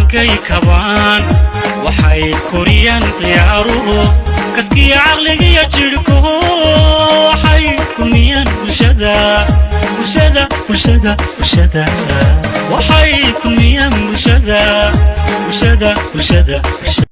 Dhaqankay kabaan, waxay koriyaan ciyaaruhu kaskiya caqligiyo jidhko. Waxay kulmiyaan bulshada, bulshada, bulshada, bulshada. Waxay kulmiyaan bulshada, bulshada, bulshada.